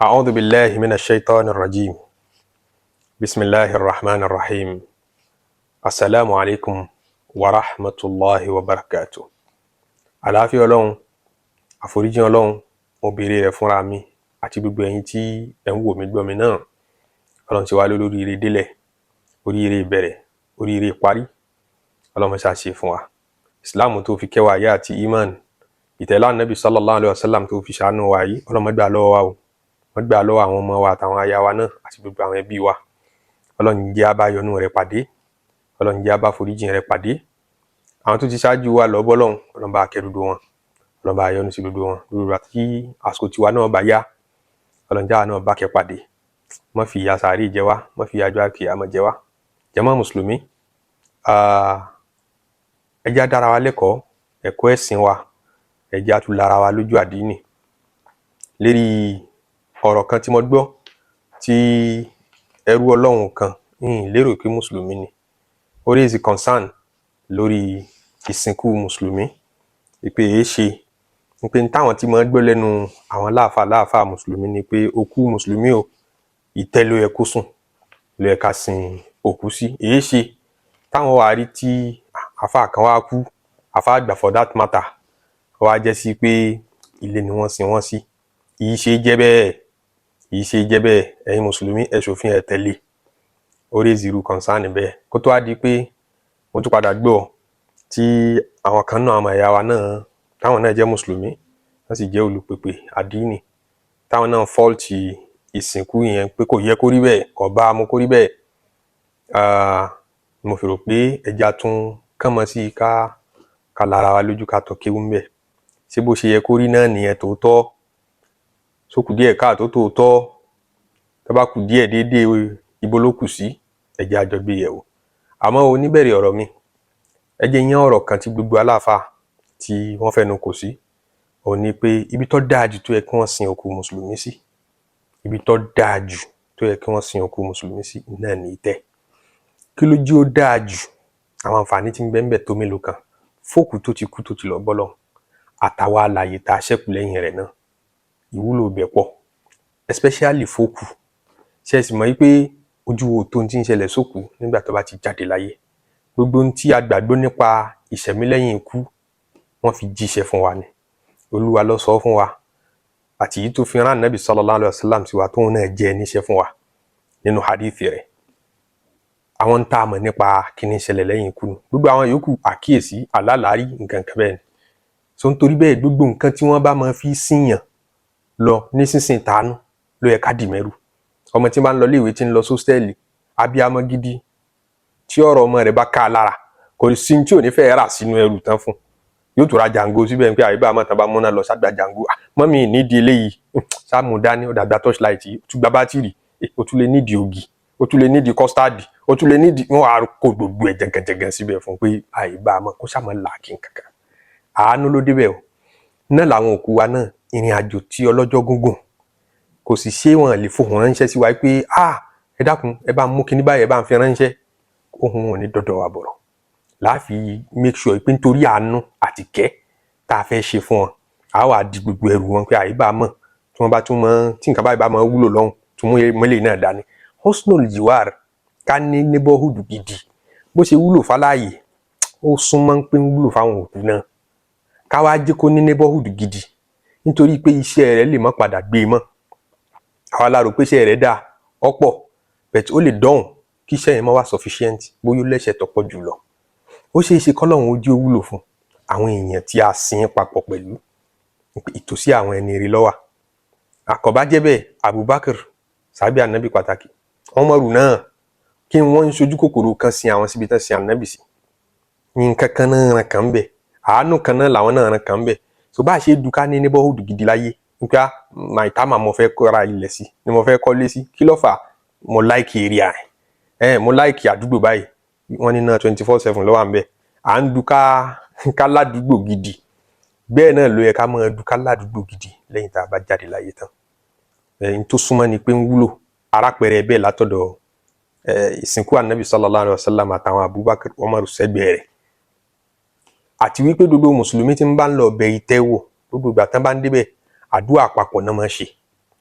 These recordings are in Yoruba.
أعوذ بالله من الشيطان الرجيم. بسم الله الرحمن الرحيم. السلام عليكم ورحمة الله وبركاته. Àlàáfíà Ọlọ́run, àforíjì Ọlọ́run, mo béèrè rẹ̀ fúnra mi àti gbogbo ẹ̀yin tí ẹ̀ ń wò mí gbọ́ mi náà. Ọlọ́run ti wá lóríire délẹ̀, oríire ìbẹ̀rẹ̀, oríire ìparí. Ọlọ́run máa ṣe fún wa. Ìsìláàmù tó fi kẹ́ wa yá àti iman, ìtẹ̀lé Ànábì sallallahu alayhi wa sallam tó fi ṣàánú wa yìí, Ọlọ́run má gbà lọ́wọ́ wa o. Má gbà lọ́wọ́ àwọn ọmọ wa àtàwọn aya wa náà àti gbogbo àwọn ẹbí wa. Ọlọ́run jẹ́ á bá yọ́nú rẹ̀ pàdé. Ọlọ́run jẹ́ á bá foríjìn rẹ̀ pàdé. Àwọn tó ti ṣáájú wa lọ bọ́lọ́run, Ọlọ́run bá kẹ́ gbogbo wọn. Ọlọ́run bá yọ́nú sí gbogbo wọn. Gbogbo ìgbà tí àsìkò tiwa náà bá yá, Ọlọ́run jẹ́ àwa náà bá kẹ́ pàdé. Má fi ìyà sàárè jẹ wá, má fi ìyà ọjọ́ àlùkìyámọ̀ jẹ wá. Jàmá Mùsùlùmí, ẹ jẹ́ á dára wa lẹ́kọ̀ọ́, ẹ̀kọ́ ẹ̀sìn wa, ẹ jẹ́ á tún lara wa lójú àdínì. Lérí ọ̀rọ̀ kan tí mo gbọ́ tí ẹrú Ọlọ́run kan, n lérò pé Mùsùlùmí ni, ó raise concern lórí ìsìnkú Mùsùlùmí, wípé èé ṣe wípé n táwọn tí máa ń gbọ́ lẹ́nu àwọn láàfáà láàfáà Mùsùlùmí ni pé òkú Mùsùlùmí o, ìtẹ́ ló yẹ kó sùn, ló yẹ ká sin òkú sí. Èé ṣe táwọn wá rí tí àáfáà kan wá kú, àáfáà àgbà for that matter, ó wá jẹ́ sí pé ilé ni wọ́n sin wọ́n sí? Ìí ṣe jẹ́ bẹ́ẹ̀, ìí ṣe jẹ́ bẹ́ẹ̀. Ẹ̀yin Mùsùlùmí, ẹ ṣòfin, ẹ tẹ̀lé. Ó raise irú concern bẹ́ẹ̀. Kó tó wá di pé mo tún padà gbọ́ tí àwọn kan náà, ọmọ ìyá wa náà, táwọn náà jẹ́ Mùsùlùmí, wọ́n sì jẹ́ olùpèpè àdínì, táwọn náà fault ìsìnkú yẹn pé kò yẹ kó rí bẹ́ẹ̀, kò bá a mu kó rí bẹ́ẹ̀. Mo fi rò pé ẹ jẹ́ á tún kánmọ́ sí i, ká lara wa lójú, ká tọ́ kéwú ńbẹ̀. Ṣé bó ṣe yẹ kó rí náà nìyẹn tòótọ́? Ṣó kù díẹ̀ káàtó tòótọ́? Tó bá kù díẹ̀ déédéé, ibo ló kù sí? Ẹ jẹ́ á jọ gbé yẹ̀wò. Àmọ́ o, níbẹ̀rẹ̀ ọ̀rọ̀ mi, ẹ jẹ́ n yán ọ̀rọ̀ kan tí gbogbo aláàfáà tí wọ́n fẹnu kò sí, òun ni pé ibi tó dáa jù tó yẹ kí wọ́n sin òkú Mùsùlùmí sí, ibi tó dáa jù tó yẹ kí wọ́n sin òkú Mùsùlùmí sí náà ní ìtẹ́. Kí ló jẹ́ ó dáa jù? Àwọn àǹfààní tí ń bẹ ńbẹ̀ tó mélòó kan fókùú tó ti kú, tó ti lọ bọ́lọ́run, àtàwa alààyè tá a ṣẹ́kù lẹ́yìn rẹ̀ náà, ìwúlò ibẹ̀ pọ̀, especially fókùú. Ṣé ẹ sì mọ̀ wípé ojú wo tó ohun tí ń ṣẹlẹ̀ sókùú nígbà tó bá ti jáde láyé? Gbogbo ohun tí a gbàgbọ́ nípa ìṣẹ̀mí lẹ́yìn ikú, wọ́n fi jíṣẹ́ fún wa ni. Olúwa ló sọ fún wa, àti èyí tó fi rán Ànábì sallallahu alayhi wa sallam sí wa, tóun náà jẹ́ níṣẹ́ fún wa nínú hadith rẹ̀. Àwọn tá a mọ̀ nípa kíní ṣẹlẹ̀ lẹ́yìn ikú nù. Gbogbo àwọn yòókù, àkíyèsí, àlálàárí, nǹkan kan bẹ́ẹ̀ ni. So nítorí bẹ́ẹ̀, gbogbo nǹkan tí wọ́n bá máa fi síyàn lọ ní sísìn tàánú ló yẹ ká dì mẹ́rù. Ọmọ tí bá ń lọ iléèwé, tí ń lọ s'hostel, abiyamọ gidi tí ọ̀rọ̀ ọmọ rẹ̀ bá ká a lára, kò sí tí ò ní fẹ́ rà sínú ẹrù tán fún. Yóò tó ra jàǹgó síbẹ̀ pé àyíbá àmọ́ tán bá múná lọ ságbà jàǹgó. Mummy, nídìí eléyìí, sáàmù dání. Ó dàgbà torchlight yìí, ó tún gba bátìrì, ó tún lè nídìí ògì, ó tún lè nídìí custard, ó tún lè nídìí. Wọn á kó gbogbo ẹ̀ jẹgẹjẹgẹ síbẹ̀ fún pé àyíbá àmọ́ kó sàmọ́ làákì kankan. Àánú ló débẹ̀ o. Náà làwọn òkú wa náà, ìrìn àjò tí ọlọ́jọ́ gúngùn, kò sì ṣé wọn lè fohùn ránṣẹ́ sí wa pé, "Ah, ẹ dákun, ẹ bá mú kinní báyìí, ẹ bá ń fi ránṣẹ́." Ohun wọn ò ní dọ̀dọ̀ wa bọ̀rọ̀ láàfi make sure pé nítorí àánú àti kẹ́ tá a fẹ́ ṣe fún wọn, a wà di gbogbo ẹrù wọn pé àyíbá mọ̀ tí wọ́n bá tún mọ̀, tí nǹkan báyìí bá máa wúlò lọ́hùn, tún mú mọ́lẹ̀ náà dání. Husnul jiwar, ká ní neighborhood gidi, bó ṣe wúlò fáláàyè, ó súnmọ́ pé ń wúlò fáwọn òkú náà. Ká wá jẹ́ kó ní neighborhood gidi, nítorí pé iṣẹ́ rẹ̀ lè má padà gbé e mọ́. Àwa la rò pé iṣẹ́ rẹ̀ dáa ọ̀pọ̀, but ó lè dọ̀hùn kí iṣẹ́ yẹn má wá sufficient, bóyá ó lẹ́ṣẹ̀ tó pọ̀ jù lọ. Ó ṣeé ṣe kọ́lọ́hún ó jẹ́ ó wúlò fún àwọn èèyàn tí a sin papọ̀ pẹ̀lú. Ìtòsí àwọn ẹni rí ló wà. Àkọ́bá jẹ́ bẹ́ẹ̀, Abubakar sábẹ́ Ànábì pàtàkì, Umaru náà, kí wọ́n ń sojú kòkòrò kan sin àwọn síbi tán sin Ànábì sí. Nǹkan kan náà ràn kàn bẹ̀, àánú kan náà làwọn náà ràn kàn bẹ̀. So bá a ṣe dùn ká ní neighborhood gidi láyé nípa Maitama, mo fẹ́ ra ilẹ̀ sí ni, mo fẹ́ kọ́lé sí, kí ló fà? Mo like area ẹ̀, mo like àdúgbò báyìí, wọ́n ní náà 24/7 ló wà ń bẹ̀. À ń dùn ká ládùúgbò gidi. Bẹ́ẹ̀ náà ló yẹ ká máa dùn ká ládùúgbò gidi lẹ́yìn tá a bá jáde láyé tán. Ẹ̀yìn tó súnmọ́ ni pé ń wúlò arápẹrẹ bẹ́ẹ̀ látọ̀dọ̀ ìsìnkú Anabi sallallahu alayhi wa sallam àtàwọn Abubakar, Umaru sẹ́gbẹ̀ẹ́ rẹ̀, àti wípé gbogbo Mùsùlùmí tí ń bá ń lọ bẹ ìtẹ́ wò, gbogbo ìgbà tán bá ń débẹ̀, àdúrà àpapọ̀ náà máa ń ṣe.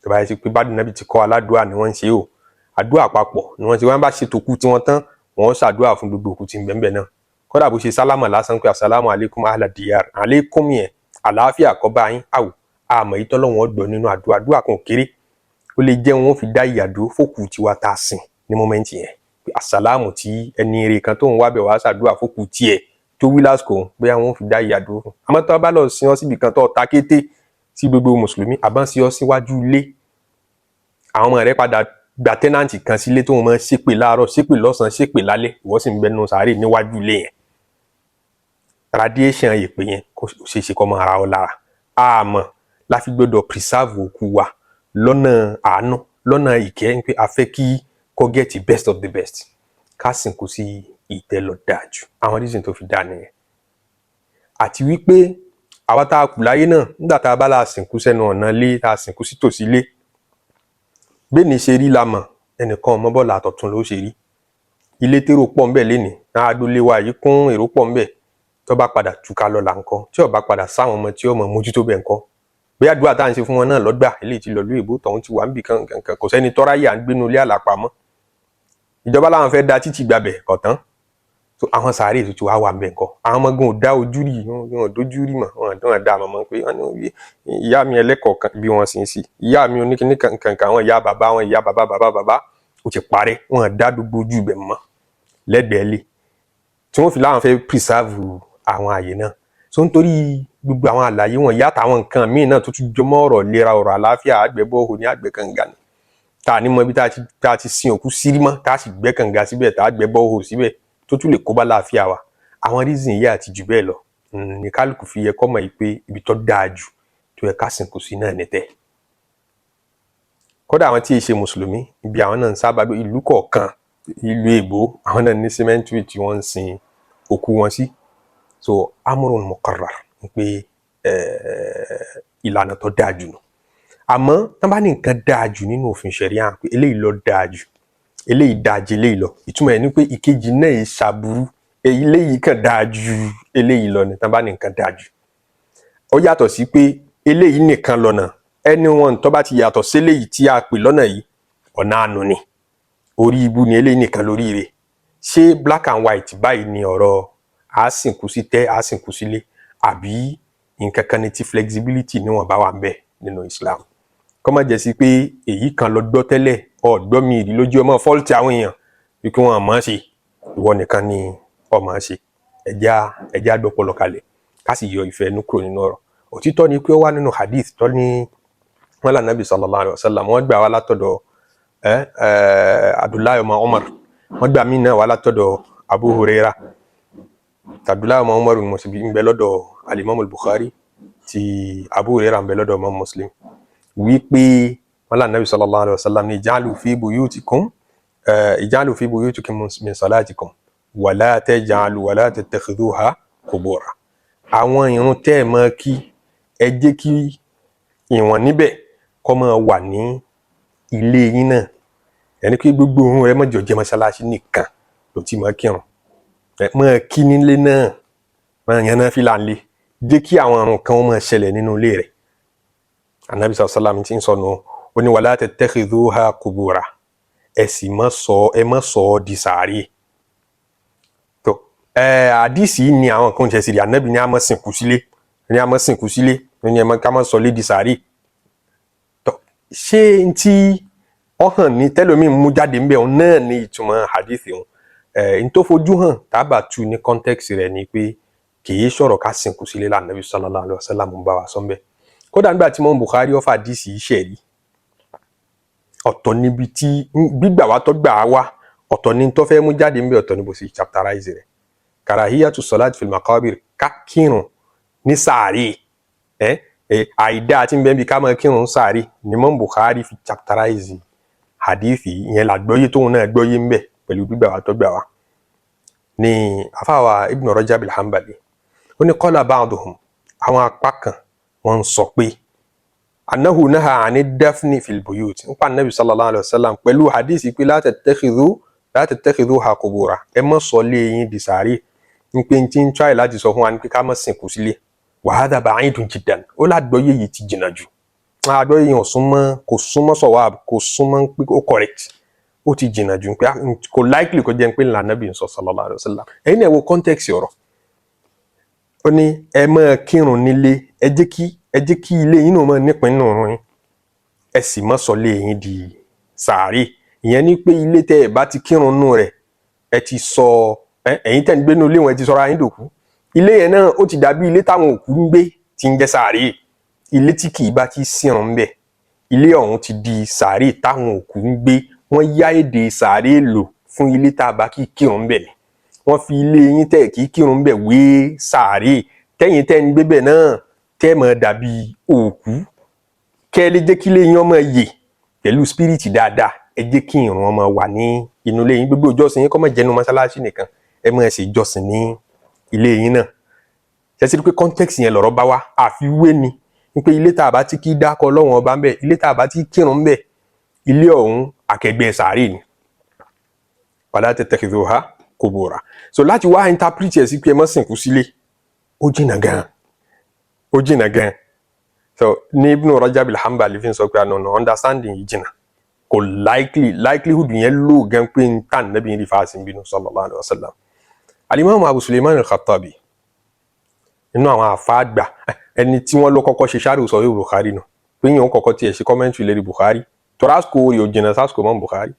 Tó bá yẹ sí pé bá Ànábì ti kọ́ aládùúà ni wọ́n ń ṣe o, àdúrà papọ̀ ni wọ́n ti wọ́n bá ṣètò kú tí wọ́n tán, wọ́n ṣàdúrà fún gbogbo òkú tí ń bẹ ńbẹ̀ náà. Kódà bó ṣe sálámà lásán pé "Assalamu alaikum ahla diyar", aleikum yẹn, àlàáfíà kó bá yín. Àwò àmọ́ yìí tọ́lọ́wọ́n gbọ́ nínú àdúrà, àdúrà kan kéré, ó lè jẹ́ wọn fi dá ìyàdó fókù tiwa tá a sìn ní moment yẹn, pé àsàlámù tí ẹni eré kan tó ń wá bẹ̀ wá ṣàdúrà fókù tiẹ̀ tó wí lásìkò òun, bóyá wọn fi dá ìyàdó fún. Àmọ́ tó bá lọ sin ọ́ síbi kan tó ta kété sí gbogbo mùsùlùmí, àbọ̀n sí ọ síwájú ilé, àwọn ọmọ rẹ̀ padà gba tenant kan sílé tó wọn máa ṣépè láàárọ̀, ṣépè lọ́sàn-án, ṣépè lálẹ́, ìwọ sì ń bẹ nínú sàárè níwájú ilé yẹn, radiation èpè yẹn kò ṣeé ṣe kó máa ra ọ lára. Àmọ́ la fi gbọ́dọ̀ preserve òkú wa lọ́nà àánú, lọ́nà ìkẹ́, pé a fẹ́ kí kó get the best of the best. Ká sìnkú sí ìtẹ́ lọ dáa jù. Àwọn reason tó fi dáa nìyẹn. Àti wípé àwa tá a kù láyé náà, nígbà tá a bá la sìnkú sẹ́nu ọ̀nà ilé, tá a sìnkú sí tòsí ilé, bẹ́ẹ̀ ni ṣe rí la mọ̀. Ẹnìkan ọmọ bọ́ọ̀lù àtọ̀tún ló ṣe rí. Ilé tèrò pọ̀ ńbẹ̀ lénìí, agboolé wa yìí kún, èrò pọ̀ ńbẹ̀. Tó bá padà túká lọ́la ńkọ́? Tí ó bá padà sáwọn ọmọ tí ó mọ mójútó bẹ̀ ńkọ́? Bóyá àdúrà tá à ń ṣe fún wọn náà lọ́gbà, eléyìí ti lọ lóyìnbó, ìbò tọ̀hún ti wà níbì kan kankan, kò sẹ́ni tọ́ráyè à ń gbénu ilé àlàpamọ́. Ìjọba làwọn fẹ́ da títì gbàbẹ̀ kọ̀tán so àwọn sàárè tó ti wá wà ńbẹ̀ ńkọ́? Àwọn ọmọ gan ò dá ojú rí, wọn ò dójú rí mọ́, wọn ò dá àmọ́ pé wọ́n ní ìyá mi ẹlẹ́kọ̀ọ́ kan bí wọ́n sì ń sí ìyá mi oníkíní kankan, àwọn ìyá bàbá wọn, ìyá bàbá bàbá bàbá, ó ti parẹ́. Wọn ò dá gbogbo ojú ibẹ̀ mọ́ lẹ́gbẹ̀ẹ́ lé tí wọ́n fi láwọn fẹ́ preserve àwọn àyè náà. So nítorí gbogbo àwọn àlàyé wọn yàtọ̀, àwọn nǹkan míì náà tó tún jọmọ́ ọ̀rọ̀ ìlera, ọ̀rọ̀ àlàáfíà, àgbẹ̀ borehole ní àgbẹ̀ kànga ni tá a ní mọ ibi tá a ti sin òkú sírí mọ́, tá a sì gbẹ́ kànga síbẹ̀, tá a gbẹ́ borehole síbẹ̀, tó tún lè kó bá láàfíà wa. Àwọn reason yìí àti jù bẹ́ẹ̀ lọ ní kálukú fi yẹ kọ́ mọ̀ yìí pé ibi tó dáa jù tó yẹ ká sìnkú sí náà nítẹ̀. Kódà àwọn tí ì ṣe mùsùlùmí, ibi àwọn náà ń sábà gbé, ìlú kọ̀ọ̀kan, ìlú èbó, àwọn náà ní cemetery tí wọ́n ń sin òkú wọn sí. So amrun muqarrar ni pé ìlànà tó dáa jù nù. Àmọ́ tán bá ní nǹkan dáa jù nínú òfin ṣẹ̀ríà, pé eléyìí ló dáa jù, eléyìí dáa ju eléyìí lọ, ìtumọ̀ ẹ̀ ni pé ìkejì náà yìí ṣàbùrú, eléyìí kàn dáa ju eléyìí lọ ni. Tán bá ní nǹkan dáa jù, ó yàtọ̀ sí pé eléyìí nìkan lọ́nà. Anyone tó bá ti yàtọ̀ sí eléyìí tí a pè lọ́nà yìí, ọ̀nà àánú ni, orí ibu ni, eléyìí nìkan lórí rẹ̀. Ṣé black and white báyìí ni ọ̀rọ̀ á sìnkú sí tẹ́, á sìnkú sílé, àbí nǹkan kan ní tí flexibility níwọ̀n bá wà ń bẹ nínú Islam? Kó má jẹ́ sí pé èyí kan lọ gbọ́ tẹ́lẹ̀, ọ̀gbọ́ mi ìrí lójú ọmọ fault àwọn èèyàn wípé wọn mọ̀ ọ́n ṣe, ìwọ nìkan ni ọmọ ṣe. Ẹ̀já ẹ̀já gbọ́pọlọ kalẹ̀, ká sì yọ ìfẹ́ inú kúrò nínú ọ̀rọ̀. Òtítọ́ ni pé ó wà nínú hadith tó ní wọn là nàbì sallallahu alaihi wasallam, wọ́n gbà wá látọ̀dọ̀ ẹ ẹ Abdullahi ọmọ Umar, wọ́n gbà mí náà wá látọ̀dọ̀ Abu Huraira. Abdullahi ọmọ Umar mo sì ń bẹ lọ́dọ̀ alimami Bukhari, ti Abu Huraira ń bẹ lọ́dọ̀ Imam Muslim, wípé wọn là nàbì sallallahu alaihi wasallam ní ij'alu fi buyutikum, ij'alu fi buyutikum min salatikum wala taj'alu wala tattakhidhuha qubura. Àwọn ìrun tẹ́ ẹ máa kí, ẹ jẹ́ kí ìwọ̀n níbẹ̀ kó máa wà ní ilé yín náà. Ẹni pé gbogbo òun rẹ mọ̀jọ̀ jẹ́ mọ́ṣáláṣí nìkan ló ti máa kírun, ẹ máa kí nílé náà, máa yan náfìlà ńlé, jẹ́ kí àwọn àrùn kan máa ṣẹlẹ̀ nínú ilé rẹ̀. Anabi sallam ti ń sọnù, ó ní wala tattakhidhuha qubura, ẹ sì má sọ, ẹ má sọ ọ́ di sàárè. Tó ẹ àdìsí ni àwọn kan ṣe sí rí. Anabi ní a má sìnkú sílé, ní a má sìnkú sílé, ní ẹ má ká má sọ lé di sàárè. Tó ṣé n tí ọ hàn ní tẹlómi mú jáde ńbẹ òun náà ní ìtumọ̀ àdìsí òun ẹ n tó fojú hàn tábà tu ní context rẹ̀ ni pé kì í sọ̀rọ̀ ká sìnkú sílé lànàbí sallallahu alaihi wasallam ń bá wa sọ ńbẹ. Kódà nígbà tí mọ́ Bukhari ọ̀fà àdìsí iṣẹ́ rí, ọ̀tọ̀ níbi tí gbígbà wá tó gbà á wá, ọ̀tọ̀ ní tó fẹ́ mú jáde ńbẹ, ọ̀tọ̀ ní bó sì chapterize rẹ̀. Karahiyatu salat fil maqabir, ká kírun ní sàárè, ẹ ẹ àìdá tí ń bẹ bí ká máa kírun sàárè ní mọ́ Bukhari fi chapterize hadithi ìyẹn. Làgbọ́yé tóun náà gbọ́yé ńbẹ pẹ̀lú gbígbà wá tó gbà wá ní àfàwà Ibn Rajab al-Hanbali, ó ní qala ba'duhum, àwọn apá kan wọ́n ń sọ pé annahu naha ani dafni fil buyut, nípa nabi sallallahu alayhi wa sallam pẹ̀lú hadisi pé la tattakhidhu, la tattakhidhuha qubura, ẹ má sọ lé yín di sàárè, ní pé n ti ń try láti sọ fún wa ní pé ká má sìnkú sílé. Wa hadha ba'idun jiddan, ó lágbọ́yé yìí ti jìnnà jù. Àgbọ́yé yẹn ò súnmọ́, kò súnmọ́ sọ̀wá, kò súnmọ́ pé ó correct. Ó ti jìnnà jù pé kò likely kó jẹ́ pé ńlá Nábì ń sọ sallallahu alaihi wasallam. Ẹ̀yin náà wo context ọ̀rọ̀. Ó ní ẹ máa kírun nílé, ẹ jẹ́ kí ilé yín náà máa nípìn nínú ìrun yín, ẹ sì má sọ ilé yín di sàárè. Ìyẹn ni pé ilé tẹ́ ẹ bá ti kírun nù rẹ̀, ẹ ti sọ ẹ̀yin tẹ́ ń gbé nínú ilé wọn, ẹ ti sọra yín dòkú. Ilé yẹn náà, ó ti dàbí ilé táwọn òkú ń gbé tí ń jẹ́ sàárè. Ilé tí kì í bá ti sírun ń bẹ̀, ilé ọ̀hún ti di sàárè táwọn òkú ń gbé. Wọ́n yá èdè sàárè lò fún ilé tá a bá kí kírun ń bẹ̀ ni. Wọ́n fi ilé yín tẹ́ kí kírun ń bẹ̀ wé sàárè, tẹ́yìn tẹ́ ń gbé bẹ̀ náà tẹ́ mọ̀ dàbí òkú. Kẹ́ ẹ lè jẹ́ kí ilé yín ọmọ yè pẹ̀lú spirit dáadáa, ẹ jẹ́ kí ìrun ọmọ wà ní inú ilé yín. Gbogbo ìjọsìn yín kó má jẹ́ nínú mọ́sálásí nìkan, ẹ máa ṣe ìjọsìn ní ilé yín náà. Ṣe sí pé context yẹn lọ̀rọ̀ bá wá, àfiwé ni wípé ilé tá a bá ti kí dákọ Ọlọ́run Ọba ń bẹ̀, ilé tá a bá ti kírun ń bẹ̀, ilé ọ̀hún akẹgbẹ́ sàárè ni. Wala tattakhidhuha qubura. So láti wá interpret ẹ̀ sí pé ẹ má sìnkú sílé, ó jìnnà gan, ó jìnnà gan. So ní Ibn Rajab al-Hanbali fi ń sọ pé àná understanding yìí jìnnà, kò likely, likelihood yẹn lò gan pé n tàn Nábì ní fàásì bínú sallallahu alaihi wasallam. Alimami Abu Suleiman al-Khattabi, nínú àwọn àfáàgbà, ẹni tí wọ́n lọ kọ́kọ́ ṣe sharh Sahih Bukhari nù, pé yìí ó kọ́kọ́ tiẹ̀ ṣe commentary lérí Bukhari, tọ́rasco rẹ̀ ò jìnnà sásìkò mọ́ Bukhari.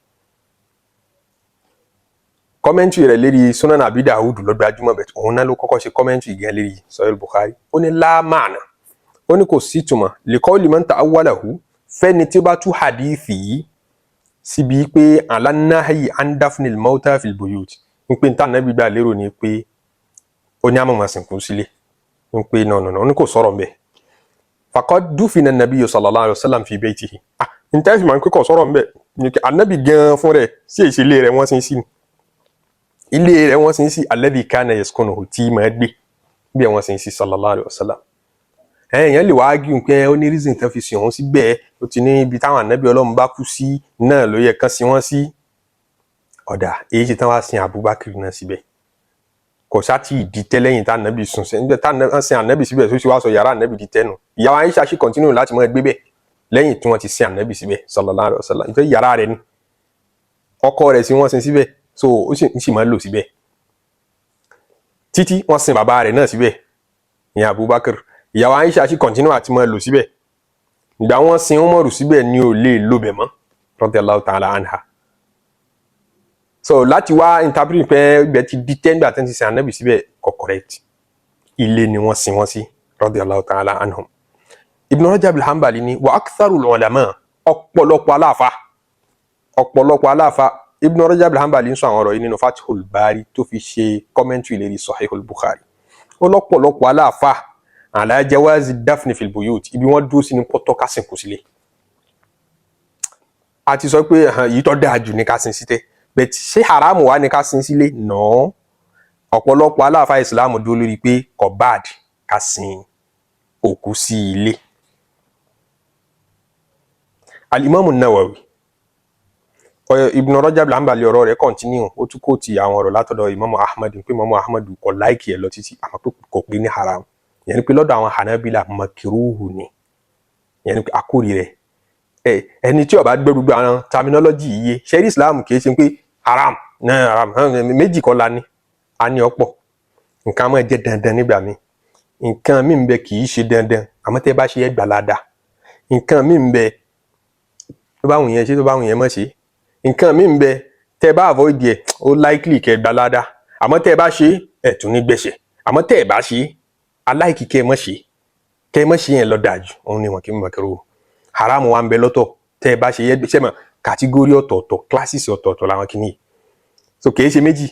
Commentary rẹ̀ lérí Sunan Abi Dawud ló gbajúmọ̀ bẹ̀, òun náà ló kọ́kọ́ ṣe commentary gan lérí Sahih Bukhari. Ó ní la ma'na, ó ní kò sí ìtumọ̀ li qawli man ta'awwalahu, fẹ́ni tí ó bá tú hadithi yìí síbi pé ala nahyi an dafnil mauta fil buyut, ń pé níta Nàbí gbà lérò ni pé ó ní àmọ̀mọ̀ sìnkú sílé, ń pé no, no, no, ó ní kò sọ̀rọ̀ mbẹ́. Faqad dufina nabiyyu sallallahu alayhi wa sallam fi baytihi. Ah, n tẹ́ fi máa ń pé kò sọ̀rọ̀ mbẹ́ ni pé Anabi gan fún rẹ̀ sí èsì ilé rẹ̀ wọ́n sin sí ni, ilé rẹ̀ wọ́n sin sí, alladhi kana yaskunuhu, tí máa gbé bí wọ́n sin sí sallallahu alayhi wa sallam. Èèyàn lè wá argue pé ó ní reason tán fi sìn òun síbẹ̀, ó ti ní ibi táwọn ànábì Ọlọ́run bá kú sí náà ló yẹ kán sin wọ́n sí. Ọ̀dà èyí ṣe tán wá sin Abubakar náà síbẹ̀, kò sá tí ì di tẹ́ lẹ́yìn tá ànábì sùn sí níbẹ̀, tá ànábì sin ànábì síbẹ̀, tó sì wá sọ yàrá ànábì di tẹ́nu. Ìyàwó Aisha sì continue láti máa gbé bẹ̀ lẹ́yìn tí wọ́n ti sin ànábì síbẹ̀ sallallahu alaihi wasallam, nítorí yàrá rẹ̀ ni, ọkọ rẹ̀ sí wọ́n sin síbẹ̀. So ó sì máa ń lò síbẹ̀ títí wọ́n sin bàbá rẹ̀ náà síbẹ̀, ìyẹn Abubakar. Ìyàwó Aisha sì continue àti máa lò síbẹ̀. Ìgbà wọ́n sin Umaru síbẹ̀ ni ò lè lò bẹ̀ mọ́, radiyallahu ta'ala anha. So láti wá interpret pé ibẹ̀ ti di tẹ́ngbà tẹ́ ti sin ànábì síbẹ̀, kò correct. Ilé ni wọ́n sin wọ́n sí, radiyallahu ta'ala anhum. Ibn Rajab al-Hanbali ni wa aktharul ulama, ọ̀pọ̀lọpọ̀ aláfa, ọ̀pọ̀lọpọ̀ aláfa. Ibn Rajab al-Hanbali ń sọ àwọn ọ̀rọ̀ yìí nínú Fathul Bari tó fi ṣe commentary lérí Sahihul Bukhari. Ó lọ́pọ̀lọpọ̀ aláfa ala jawazi dafni fil buyut, ibi wọ́n dúró sí ní pọ́tọ́ ká sìnkú sílé. A ti sọ pé èyí tó dáa jù ní ká sin sí tẹ́, but ṣé haramu wà ní ká sin sílé? Nọ́ ọ̀pọ̀lọpọ̀ aláfa ìsìlámù dúró lórí pé kò bad ká sin òkú sí ilé. Alimami Nawawi, Ibn Rajab al-Hanbali, ọ̀rọ̀ rẹ̀ continue, ó tún kò ti àwọn ọ̀rọ̀ látọ̀dọ̀ Imam Ahmad, pé Imam Ahmad kò like ẹ̀ lọ títí, àmọ́ pé kò pé ní haram. Ìyẹn ni pé lọ́dọ̀ àwọn Hanabila, makiruhu ni. Ìyẹn ni pé akórì rẹ̀. Ẹni tí ó bá gbé gbogbo àwọn terminology yìí yé ṣẹ́rí, Islam kì í ṣe pé haram náà haram méjì kọ́ la ní, a ní ọ̀pọ̀ nǹkan máa jẹ́ dandan nígbà míì. Nǹkan míì ń bẹ kì í ṣe dandan, àmọ́ tẹ́ bá ṣe é gbàládà. Nǹkan míì ń bẹ tó bá wùn yẹn ṣe, tó bá wùn yẹn má ṣe. Nǹkan míì ń bẹ tẹ́ bá avoid ẹ̀, ó likely kẹ́ gbàládà, àmọ́ tẹ́ bá ṣe ẹ̀ tún ní gbẹ̀ṣẹ̀. Àmọ́ tẹ́ bá ṣe aláìkí, kẹ́ ẹ má ṣe, kẹ́ ẹ má ṣe yẹn lọ dájú. Òun ni wọn kì í mọ̀ kẹ́rù. Haram wa ń bẹ lọ́tọ̀, tẹ́ ẹ bá ṣe yẹ ṣẹ́ mọ̀, category ọ̀tọ̀ọ̀tọ̀, classes ọ̀tọ̀ọ̀tọ̀ làwọn kìíní yìí. So kì í ṣe méjì,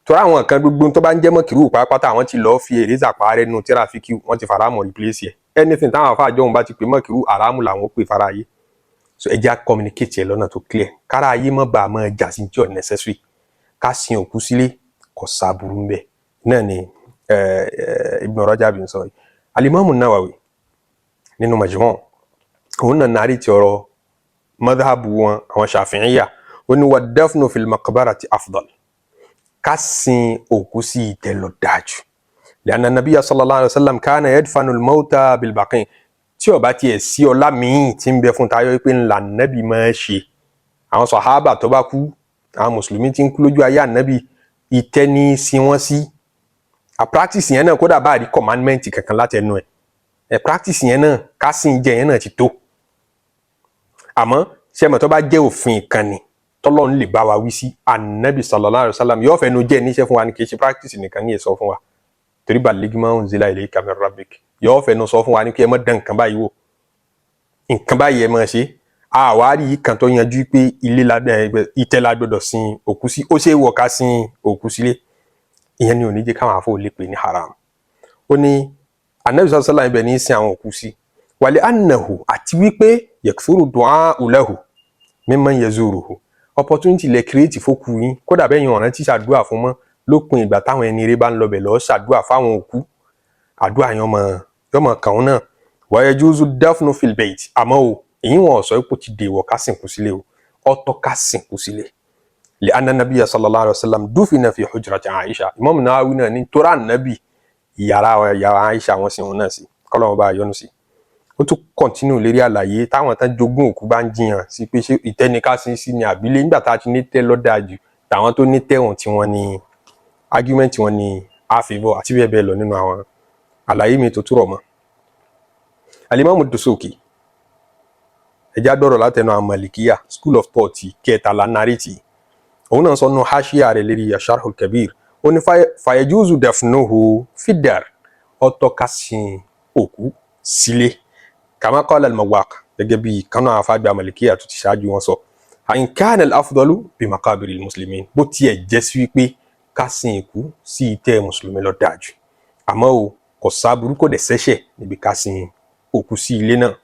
torí àwọn kan gbogbo tó bá ń jẹ́ mọ̀kìrú pàápàá, àwọn ti lọ́ọ́ fi eraser parẹ́ nù tíráfíkì, wọ́n ti faramu replace ẹ̀. Anything táwọn afáàjọ òun bá ti pè mọ̀kìrú, haramu làwọn ó pè fara ayé. So ẹ jẹ́ á communicate ẹ̀ lọ́nà tó clear, kára ayé má bàa máa jà sí tí ò necessary. Ká sin òkú sílé, kò sábúrú ń bẹ̀ náà ni Ibn Rajab ń sọ yìí. Alimami Nawawi nínú Majmu' òun náà nàrí ti ọ̀rọ̀ madhabu wọn, àwọn Shafi'iyya. Ó ní wa dafnu fil maqbarati afdal, ká sin òkú sí ìtẹ́ lọ dájú, li'anna nabiyya sallallahu alayhi wa sallam kana yadfanu al-mauta bil baqi. Tí ó bá tiẹ̀ sí ọlá míì tí ń bẹ fún tayọ pé ńlá nàbì máa ṣe, àwọn sàhábà tó bá kú, àwọn mùsùlùmí tí ń kú lójú ayé ànábì, ìtẹ́ ní sí wọ́n sí. A practice yẹn náà, kódà bá rí commandment kankan láti ẹnu ẹ̀, ẹ̀ practice yẹn náà, ká sìn jẹ yẹn náà ti tó. Àmọ́ ṣé mọ̀, tó bá jẹ́ òfin ìkànnì tọ́lọ́run lè bá wa wí sí, ànábì sallallahu alaihi wasallam yóò fẹnu jẹ́ níṣẹ́ fún wa ní, kì í ṣe practice nìkan ní ẹ̀ sọ fún wa, torí balligh ma unzila ilayka min rabbik. Yóò fẹnu sọ fún wa ní kí ẹ má dán nǹkan báyìí wò, nǹkan báyìí ẹ máa ṣe. Àwárí kan tó yanjú pé ilé ìtẹ́ la gbọ́dọ̀ sin òkú sí, ó ṣe é wọ̀ ká sin òkú sílé. Ìyẹn ni ò ní jẹ́ káwọn afọ lè pè ní haram. Ó ní anabi sallallahu alaihi wasallam ibẹ̀ ní sin àwọn òkú sí, wàlẹ́ annahu, àti wípé yakthuru du'a'u lahu mimman yazuruhu. Opportunity lẹ create fókù yín, kódà bẹ́ẹ̀ yẹn ọ̀ràn tí ṣàdúrà fún mọ́, lópin ìgbà táwọn ẹni eré bá ń lọbẹ̀ lọ́ọ́ ṣàdúrà fáwọn òkú, àdúrà yẹn ọmọ yọmọ kàn án náà. Wa yajuzu dafnu fil bayt. Àmọ́ o, èyí wọn sọ pé ó ti dèwọ̀ ká sìnkú sílé o, ọ̀tọ̀ ká sìnkú sílé. Li anna nabiyya sallallahu alayhi wa sallam dufina fi hujrati Aisha. Imam Nawawi náà ní tóra nàbì yàrá yàrá Aisha wọn sì wọn náà sí, kọ́lọ́wọ́n bá yọ́nú sí. Ó tún continue lérí àlàyé táwọn tán jogún òkú bá ń jiyàn sí pé ṣé ìtẹ́nika sí sí ni àbílẹ̀, nígbà tá a ti ní tẹ́ lọ́dà jù, tàwọn tó ní tẹ̀wọ̀n tí wọ́n ní argument wọn ní a favour, àti bẹ́ẹ̀ bẹ́ẹ̀ lọ nínú àwọn àlàyé mi tó túrọ̀ mọ́. Alimamu Dusuki, ẹjá gbọ́rọ̀ látẹnu àwọn Malikiya school of thought kẹtàlá narètì, òun náà sọ nínú haṣíà rẹ̀ lérí Sharhul Kabir, ó ní fayajuzu dafnuhu fid-dar, ọ̀tọ̀ ká sin òkú sílé, kama qala al-Mawaq, gẹ́gẹ́ bí kánú àwọn afágbà Malikiya tó ti ṣáájú wọn sọ, in kana al-afdalu bi maqabiril muslimin, bó tiẹ̀ jẹ́ sí wípé ká sin òkú sí ìtẹ́ mùsùlùmí ló dáa jù. Àmọ́ o, kò sáburú, kò dẹ̀ sẹ́ṣẹ̀ níbi ká sin òkú sí ilé náà.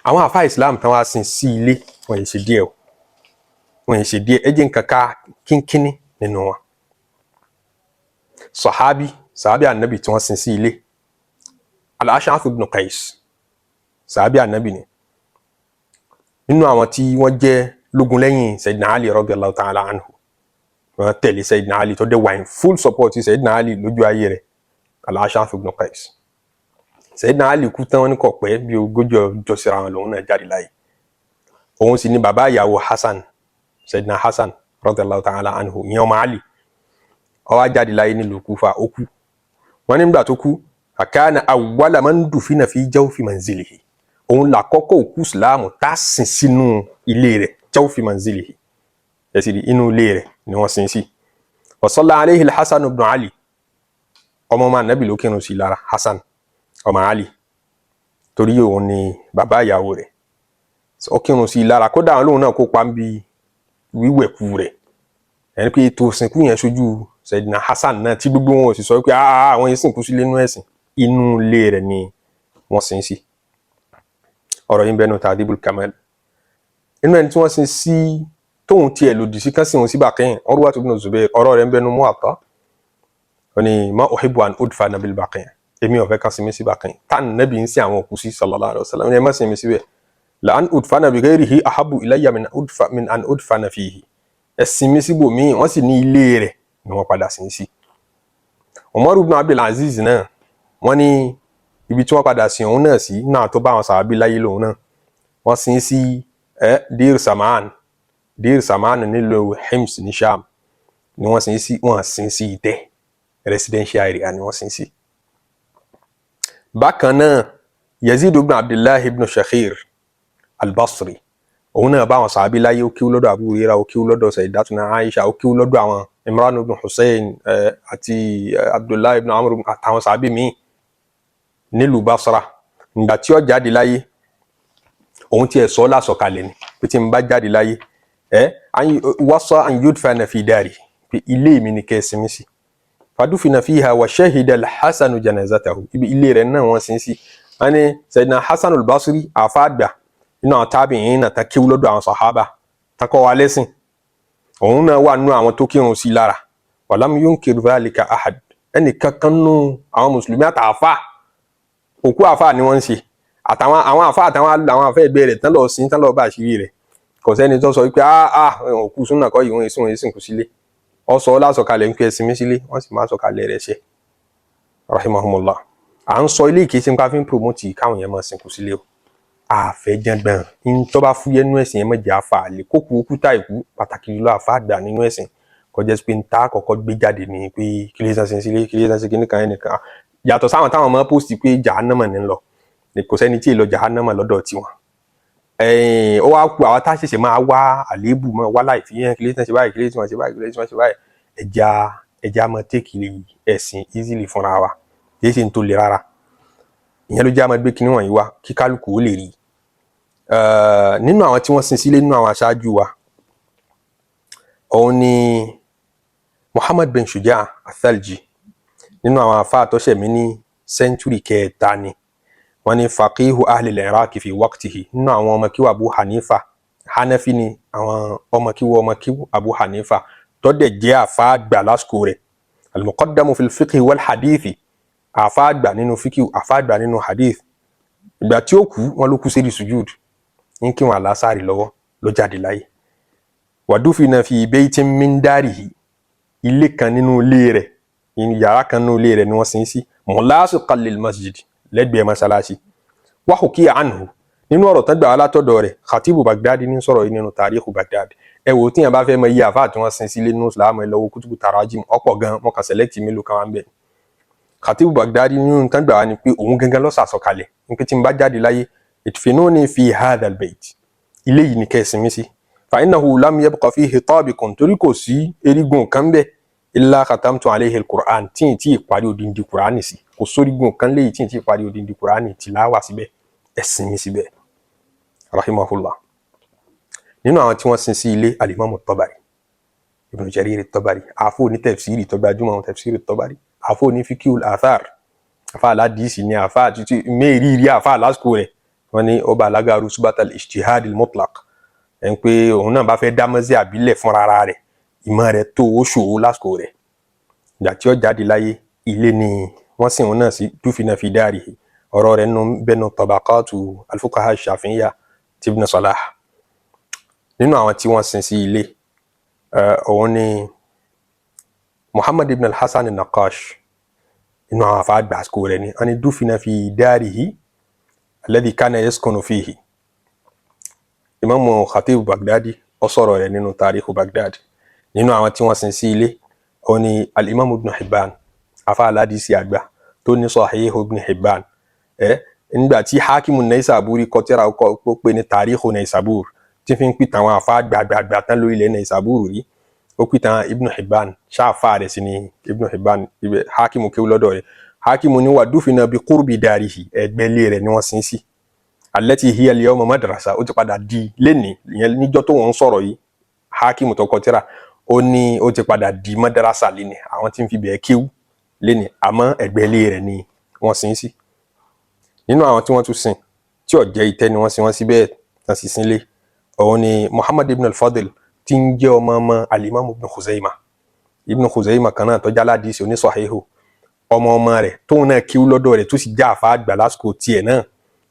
Àwọn àfa Islam tán wá sin sí ilé, wọn yìí ṣe díẹ̀ o, wọn yìí ṣe díẹ̀. Ẹ jẹ́ nǹkan ká kínkínní nínú wọn. Sàhábì ànábì tí wọ́n sin sí ilé, Al-Ash'ath ibn Qais, sàhábì ànábì ni, nínú àwọn tí wọ́n jẹ́ lógun lẹ́yìn Sayyidina Ali radiyallahu ta'ala anhu. Wọ́n tẹ̀lé Sayyidina Ali, tó dé wà in full support Sayyidina Ali lójú ayé rẹ̀. Al-Ash'ath ibn Qais, Sayyidina Ali kú tán, wọ́n ní kò pẹ́ bí 40 ọjọ́ síra wọn lòun náà jáde láyé. Òun sì ni bàbá ìyàwó Hasan, Sayyidina Hasan radiyallahu ta'ala anhu, ìyẹn ọmọ Ali. Ó wá jáde láyé nílùú Kúfà, ó kú. Wọ́n nígbà tó kú, fakana awwala man dufina fi jawfi manzilihi, òun làkọ́kọ́ òkú ìsìláàmù tá a sin sínú ilé rẹ̀. Jawfi manzilihi, ẹ̀sìn rí, inú ilé rẹ̀ ni wọ́n sin sí. Wa salla alayhi al-Hasan ibn Ali, ọmọ ọmọ anabi ló kírun sí lára, Hasan ọmọ Ali, torí òun ni bàbá ìyàwó rẹ̀. Ó kírun sí lára, kódà àwọn lóun náà kópa ń bi wíwẹ̀kú rẹ̀, ẹni pé ètò ìsìnkú yẹn ṣojú Sayyidina Hasan náà, tí gbogbo wọn ò sì sọ pé àwọn yìí sìnkú sílé inú ẹ̀sìn, inú ilé rẹ̀ ni wọ́n sin sí. Ọ̀rọ̀ yìí ń bẹnu Ta'dhibul Kamal. Inú ẹni tí wọ́n sin sí tóun tiẹ̀ lòdì sí kán sí òun sí Baqi', Urwa ibn Zubair, ọ̀rọ̀ rẹ̀ ń bẹnu Muwatta. Ó ní ma uhibbu an udfana bil Baqi', èmi ò fẹ́ kán sin mí sí Baqi' tá nàbì ń sin àwọn òkú sí sallallahu alaihi wasallam, ẹ má sin mi síbẹ̀. La an udfana bi ghayrihi ahabbu ilayya min an udfana fihi, ẹ sin mí síbòmíì. Wọ́n sì ní ilé rẹ̀ ni wọ́n padà sin sí. Umar ibn Abdul Aziz náà, wọ́n ní ibi tí wọ́n padà sin òun náà sí náà, tó bá àwọn sàábí láyé lòun náà, wọ́n sin sí ẹ Deir Saman, Deir Saman nílùú Hims ní Sham ni wọ́n sin sí. Wọ́n sin sí ìtẹ́, residential area ni wọ́n sin sí. Bákan náà, Yazid ibn Abdullah ibn Shakhir al-Basri, òun náà bá àwọn sàábí láyé. Ó kíw lọ́dọ̀ Abu Hurairah, ó kíw lọ́dọ̀ Sayyidatuna Aisha, ó kíw lọ́dọ̀ àwọn Imran ibn Hussein àti Abdullah ibn Amr àtàwọn sàábí míì nílùú Basra. Ìgbà tí ó jáde láyé, òun tiẹ̀ sọ lásọ̀kalẹ̀ ni pé tí n bá jáde láyé, ẹ wasa an yudfana fi dari, pé ilé mi ni kẹ́ ẹ sinmi sí. Fadufina fiha wa shahida al-Hasan janazatahu. Ibi ilé rẹ̀ náà wọ́n sin sí. Wọ́n ní Sayyidina Hasan al-Basri, àfáàgbà nínú àwọn tábìyìn náà, tá kéwú lọ́dọ̀ àwọn sàhábà, tá kọ́ wa lẹ́sìn, òun náà wà nínú àwọn tó kírun sí lára. Walam yunkir dhalika ahad, ẹnì kankan nù àwọn mùsùlùmí àtàfà, òkú àfà ni wọ́n ń ṣe, àtàwọn àwọn àfà, àtàwọn àwọn àfẹ́ ẹgbẹ́ rẹ̀ tán lọ sí, tán lọ bá àṣírí rẹ̀, kò sẹ́ni tó sọ wípé ah ah, òkú súnà kọ́ yìí, wọ́n èsì wọ́n èsì kù sílé. Ọ sọ lásọ̀kalẹ̀ ń pẹ́ ẹsìn mi sílé, wọ́n sì máa sọ̀kalẹ̀ rẹ̀ ṣe, rahimahumullah. À ń sọ ilé ìkéṣe nípa fi ń promote káwọn yẹn máa sìnkú sílé o. Àfẹ́ jẹ́gbọ̀n ń tó bá fúyẹ́ nínú ẹ̀sìn yẹn, mọ̀jẹ̀ àfa àlè kókù òkúta ìkú, pàtàkì jùlọ àfa àgbà nínú ẹ̀sìn, kọjá sí pé ń ta àkọ́kọ́ gbé jáde ní pé kí lè sàn sílé, kí lè sàn sí kíní kan ẹnìkan, yàtọ̀ sáwọn táwọn máa post pé jahannama ní lọ. Kò sẹ́ni tí ì lọ jahannama lọ́dọ̀ tiwọn. Ó wá ku àwa tá a ṣẹ̀ṣẹ̀ máa wá àléébù, máa wá láì fi yẹn, kí lè sàn ṣe báyìí, kí lè sàn ṣe báyìí, kí lè sàn ṣe báyìí. Ẹja ẹja máa take ẹ̀sìn easily fúnra wa, kì í ṣe ní tó le rárá. Ìyẹn ló jẹ́ àmọ́ gbé kinní wọ̀nyí wá kí kálukú ó lè rí i. Nínú àwọn tí wọ́n sin sílé nínú àwọn aṣáájú wa, òun ni Muhammad bin Shuja Athalji, nínú àwọn afá àtọ́sẹ̀mí ní century kẹta ni. Wọ́n ní faqihu ahli al-Iraq fi waqtihi, nínú àwọn ọmọ kíwà Abu Hanifa, Hanafi ni, àwọn ọmọ kíwà ọmọ kíwà Abu Hanifa, tó dẹ̀ jẹ́ àfá àgbà lásìkò rẹ̀, al-muqaddamu fil fiqhi wal hadithi, àfá àgbà nínú fiqhi, àfá àgbà nínú hadith. Ìgbà tí ó kú, wọn ló kú sí sujud, ní kí wọn àlásàrì lọ́wọ́ ló jáde láyé. Wa dufina fi baytin min darihi, ilé kan nínú ilé rẹ̀, yàrá kan nínú ilé rẹ̀ ni wọ́n sin sí, mulasiqan lil masjid, lẹ́gbẹ̀ẹ́ mọ́sálásí. Wa hukiya anhu, nínú ọ̀rọ̀ tán gbà wá látọ̀dọ̀ rẹ̀, Khatibu Baghdadi ní sọ̀rọ̀ yìí nínú Tarihu Baghdad. Ẹ wò ó, tíyẹn bá fẹ́ mọ iye àfáà tí wọ́n sin sílé nínú Islam, ẹ lọ wo kutubu tarajim, ọ̀pọ̀ gan. Wọn kàn select mélòó kan wá ń bẹ̀. Khatibu Baghdadi nínú tán gbà wá ni pé òun gangan ló sàsọkalẹ̀ ní pé tí n bá jáde láyé, idfinuni fi hadha albayt, ilé yìí ni kẹ́ ẹ sin mí sí, fa innahu lam yabqa fihi tabiqun, torí kò sí erigun kan bẹ́ẹ̀, illa khatamtu alayhi alquran, tí n tí ì parí odindi Qur'ani sí. Kò sórígun kan léyìí tí n tí ì parí odindi Qur'ani tìláwà síbẹ̀, ẹ sin mí síbẹ̀. Rahimahullah. Nínú àwọn tí wọ́n sin sí ilé, alimami Tabari, Ibn Jarir Tabari, àfọ ní tafsiri tó gbajúmọ̀, tafsiri Tabari, àfọ ní fiqhul athar, àfa aládìísì ni, àfa àtútù mẹ́rìírí àfa lásìkò rẹ̀. Wọ́n ní ọba alágaru subatal ijtihad mutlaq, ẹ̀ ń pé òun náà bá fẹ́ dámọ́sí àbílẹ̀ fúnra rẹ̀, ìmọ̀ rẹ̀ tó ó ṣòwò lásìkò rẹ̀. Ìgbà tí ó jáde láyé, ilé ni wọ́n sìn òun náà sí, dufina fi darihi. Ọ̀rọ̀ rẹ̀ nínú bẹ́nu tabaqatu al-fuqaha ash-shafi'iyya ti Ibn Salah. Nínú àwọn tí wọ́n sin sí ilé, òun ni Muhammad ibn al-Hasan an-Naqash, nínú àwọn afa àgbà àsìkò rẹ̀ ni. Wọ́n ní dufina fi darihi alladhi kana yaskunu fihi. Imaamu Khatib Baghdadi ó sọ̀rọ̀ rẹ̀ nínú Tarikhu Baghdad. Nínú àwọn tí wọ́n sin sí ilé, òun ni al-Imam Ibn Hibban, afa aládìsí àgbà tó ní Sahih Ibn Hibban. Ẹ nígbà tí Hakimu Naisaburi kọ tírà kọ pé ní Tarikhu Naisabur, tí fi ń pìtàn àwọn afa àgbààgbà tán lórí ilẹ̀ Naisabur rí, ó pìtàn Ibn Hibban, ṣáàfà rẹ̀ sí ni Ibn Hibban. Ibẹ̀ Hakimu kéwú lọ́dọ̀ rẹ̀. Hakimu ní wa dufina bi qurbi darihi, ẹgbẹ́ ilé rẹ̀ ni wọ́n sin sí, allati hiya al-yawma madrasa, ó ti padà di lẹ́ni ìyẹn. Níjọ́ tó wọ́n ń sọ̀rọ̀ yìí, Hakimu tó kọ tírà, ó ní ó ti padà di madrasa lẹ́ni, àwọn tí ń fi bẹ̀ẹ́ kéwú lẹ́ni, àmọ́ ẹgbẹ́ ilé rẹ̀ ni wọ́n sin sí. Nínú àwọn tí wọ́n tún sin tí ó jẹ́ ìtẹ́ ni wọ́n sin wọ́n sí bẹ́ẹ̀ tán sì sin lé, òun ni Muhammad ibn al-Fadl, tí ń jẹ́ ọmọ ọmọ alimami Ibn Khuzaima. Ibn Khuzaima kan náà tó jẹ́ aládìsí onísọ̀híhù, ọmọ ọmọ rẹ̀ tóun náà kíw lọ́dọ̀ rẹ̀, tó sì já àfa àgbà lásìkò tiẹ̀ náà.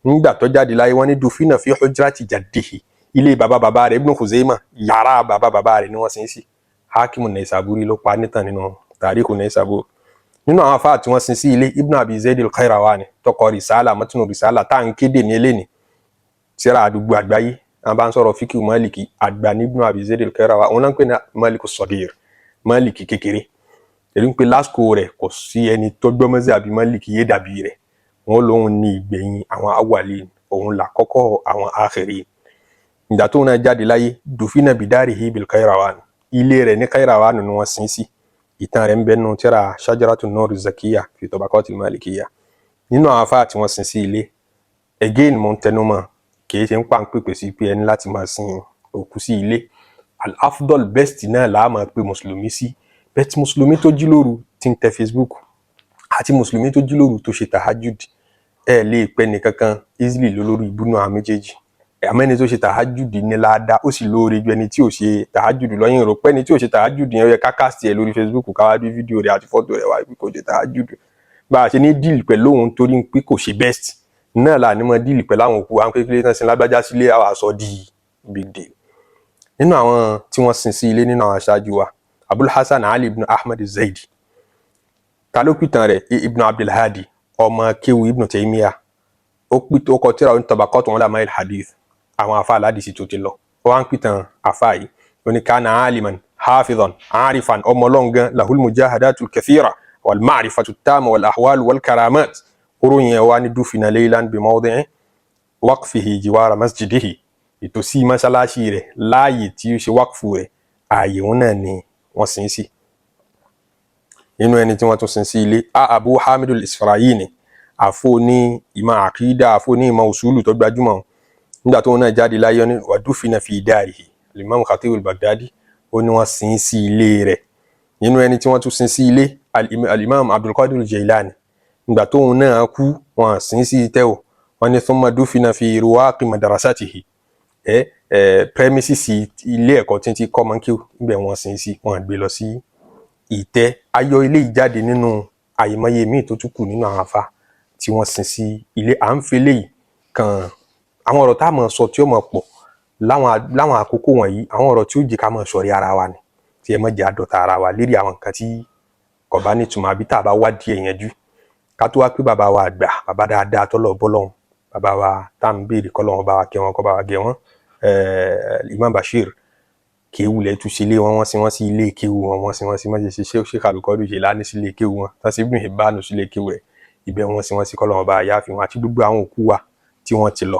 Nígbà tó jáde láyé, wọ́n ní dufina fi hujrati jaddihi, ilé bàbá bàbá rẹ̀ Ibn Khuzaima, yàrá bàbá bàbá rẹ̀ ni wọ́n sin sí. Hakimu Naisaburi ló pa nítàn nínú Tarihu Naisaburi. Nínú àwọn afáà tí wọ́n sin sí ilé, Ibn Abi Zayd al-Qayrawani, tó kọ risala, matinu risala tá à ń kéde ní eléni, tíra àdúgbò àgbáyé. Àwọn bá ń sọ̀rọ̀ fíkì Maliki, àgbà ní Ibn Abi Zayd al-Qayrawani, òun náà ń pè ní Maliku Sagir, Maliki kékeré, èyí ń pè lásìkò rẹ̀ kò sí ẹni tó gbọ́mọ́sí àbí Maliki yé dàbí rẹ̀. Wọ́n lóun ní ìgbẹ̀yìn àwọn awwalin, òun là kọ́kọ́ àwọn akhirin. Ìgbà tóun náà jáde láyé, dufina bidarihi bil Qayrawan, ilé rẹ̀ ní Qayrawan ni wọ́n sin sí. Ìtàn rẹ̀ ń bẹ nínú tírà Shajaratu Nur Zakiya fi Tabaqatil Malikiyya. Nínú àwọn afáà tí wọ́n sin sí ilé, again, mo ń tẹnu mọ́, kì í ṣe ń pa ń pèpè sí pé ẹni láti máa sin òkú sí ilé. Al-afdal, best náà là á máa pe mùsùlùmí sí. Bẹ́ẹ̀, mùsùlùmí tó jí lóru tí ń tẹ Facebook àti mùsùlùmí tó jí lóru tó ṣe tahajud, ẹ lè pẹ́ nìkankan easily lólórí ìbúnú àwọn méjèèjì. Àmọ́ ẹni tó ṣe tahajud ní láàdá, ó sì lóore ju ẹni tí ò ṣe tahajud lọ́yìn. Rò pé ẹni tí ò ṣe tahajud yẹn, ó yẹ ká cast ẹ lórí Facebook, ká wá bí fídíò rẹ̀ àti fọ́tò rẹ̀ wá pé kò ṣe tahajud. Bá a ṣe ní deal pẹ̀lú òun torí pé kò ṣe best náà là ní mọ́ deal pẹ̀lú àwọn òkú àwọn kékeré tán sin lágbájá sílé, àwọn aṣọ di big deal. Nínú àwọn tí wọ́n sin sí ilé nínú àwọn aṣáájú wa, Abul Hasan Ali ibn Ahmad Zaidi. Ta ló pìtàn rẹ̀? Ibn Abdulhadi. Ọmọ kéwu Ibn Taymiyyah, ó pìtàn, ó kọ tírà ní Tabaqat Ulama al-Hadith, àwọn afa aládìsí tó ti lọ. Ó wá ń pìtàn afa yìí, ó ní kana aliman hafidhan arifan, ọmọ ọlọ́ngàn, lahul mujahadatu kathira wal ma'rifatu tama wal ahwal wal karamat. Oró yẹn wá ní dufina laylan bi mawdi'i waqfihi jiwara masjidihi, ìtòsí mọ́ṣáláṣí rẹ̀, láàyè tí ó ṣe wákfù rẹ̀, ààyè òun náà ni wọ́n sin sí. Nínú ẹni tí wọ́n tún sin sí ilé, a Abu Hamid al-Isfarayini, àfo ní ìmọ̀ àkídà, àfo ní ìmọ̀ usulu tó gbajúmọ̀, nígbà tó náà jáde láyé ní wa dufina fi darihi. Imam Khatib al-Baghdadi, ó ní wọ́n sin sí ilé rẹ̀. Nínú ẹni tí wọ́n tún sin sí ilé, al-Imam Abdulqadir al-Jailani, nígbà tóun náà kú, wọ́n sin sí itẹ́ o. Wọ́n ní thumma dufina fi ruwaqi madrasatihi, ẹ ẹ premises ilé ẹ̀kọ́ tí ń ti kọ́ mọ́ńkì, níbẹ̀ wọ́n sin sí, wọ́n gbé lọ sí ìtẹ́. Ayọ̀ ilé ìjáde nínú àìmọye míì tó tún kù nínú àwọn afa tí wọ́n sin sí ilé. À ń fi eléyìí kan àwọn ọ̀rọ̀ tá a máa sọ tí ó máa pọ̀ láwọn àkókò wọ̀nyí, àwọn ọ̀rọ̀ tí ó jẹ́ ká máa sọ̀rí ara wa ni, tí ẹ má jẹ́ àdọ̀tà ara wa lérí àwọn nǹkan tí kò bá nítumọ̀ àbí tá a bá wádìí ẹ̀ yanjú. Ká tó wá pé bàbá wa àgbà, bàbá dáadáa tọ́lọ̀ bọ́lọ́hún, bàbá wa tá à ń béèrè kọ́lọ́hún bá wa kẹ́ wọn, kọ́ bá wa gẹ̀ wọ́n, Imam Bashir, kéwù lẹ̀ tún ṣe ilé wọn, wọ́n sin wọ́n sí ilé kéwù wọn, wọ́n sin wọ́n sí mọ́ṣẹ́ ṣe Sheikh Abdulkadir Jilani sí ilé kéwù wọn, tán sí Ibn Hibban sí ilé kéwù rẹ̀, ibẹ̀ wọ́n sin wọ́n sí. Kọ́lọ́hún bá yááfì wọn àti gbogbo àwọn òkú wa tí wọ́n ti lọ.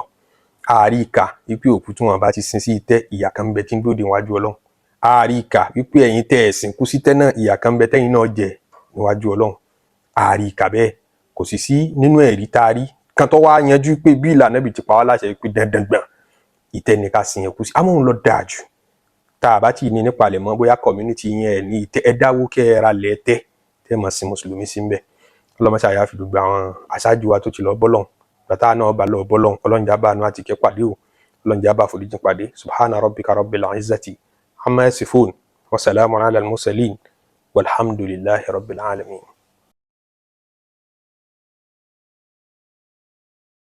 Àárí ìkà wípé òkú tí wọ́n bá ti sin sí itẹ́, ìyà kan ń bẹ tí ń dòde níwájú Ọlọ́run. Àárí ìkà wípé ẹ̀yin tẹ́ ẹ̀sìn kú sí tẹ́ náà, ìyà kan ń bẹ tẹ́yin náà jẹ níwájú Ọlọ́run. Àárí ìkà bẹ́ẹ̀, kò sì sí nínú ẹ̀rí tá a rí kan tó wá yanjú pé bí ìlànà ibi ti pa wá láṣẹ pé dandan gbọ̀n ìtẹ́ ni ká sin ẹ̀kú sí. Àmọ́ òun lọ dáa jù tá a bá tí ì ní nípalẹ̀ mọ́, bóyá community yẹn ẹ̀ ní ìtẹ́, ẹ dáwó kẹ́ ẹ ra lẹ̀ tẹ́ tẹ́ mọ̀ sí mùsùlùmí sí ń bẹ̀. Ọlọ́mọṣẹ́ àyàfi gbogbo àwọn aṣáájú wa tó ti lọ bọ́lọ́hun, gbàtà náà bá lọ bọ́lọ́hun, ọlọ́njà bá àánú àti ìkẹ́ pàdé o, ọlọ́njà bá foríjì pàdé. Subhana rabbika rabbil izzati amma yasifun wa salamun ala al-mursalin walhamdulillahi rabbil alamin.